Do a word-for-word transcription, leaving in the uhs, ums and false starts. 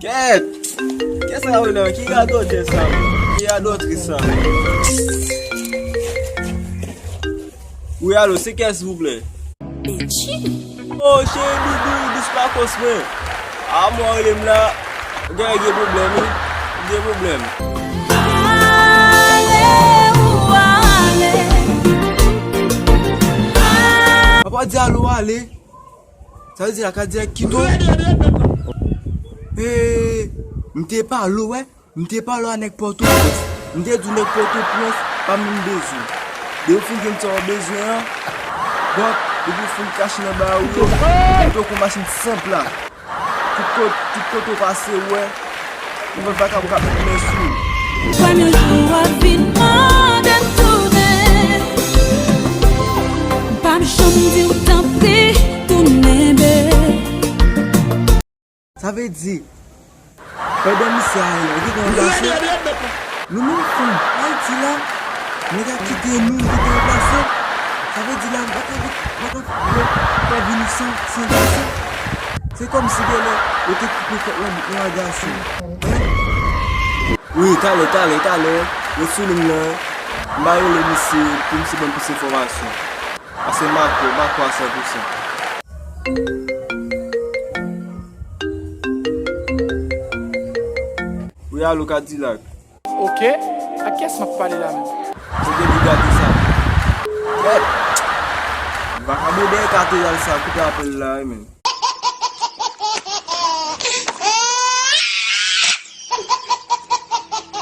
Kèt! Kiyès sa rele an? Ki radòtè sa menm? Ki radòtris sa menm? Wi, alo, se kiyès, silvouplè? Eti. Oh, cheri doudou, dous pa kòs mwen. A, mwen rele m la. Gen, gen pwoblèm, wi. Gen pwoblèm. Ale ou ale. Papa di alo ale. Sa vle di la ka dirèk kite w. Ee, m te pale w, wè. M te pale w a nèg Pòtoprens. M te di w nèg Pòtoprens pa menm bezwen. Depi w fin jwenn sa w bezwen an, bon, depi w fin kache nan bari w yo, ou te kou machin senp la. Tout kote, tout kote w pase, w wè, yon bann vakabon k ap met men sou ou. Premye jou w ap vin mande m tounen. M p ap janm di w tanpri, tounen, babe. Sa vle di, pandan misye ale la, ou te ka ranplase? Nou menm fanm Ayiti la, nèg la kite nou, ou te ka ranplase? Sa vle di la, m pa ka vin, m pa ka fè, fè vini san, san gason? Se kòmsi genlè, yo te koupe kòk nan bouk nou a gason. Hein? Wi, talè, talè, talè. Ret sou liy lan. M a rele misye pou misye ban m plis enfòmasyon. Paske m pa kwè, m pa kwè a san pou san. Wi, alo, Kadilak. Oke, ak kiyès m ap pale la menm? Se depi gade sa. Kèt! Vakabon dèyè katedral sa, koupe apèl la, wi, men.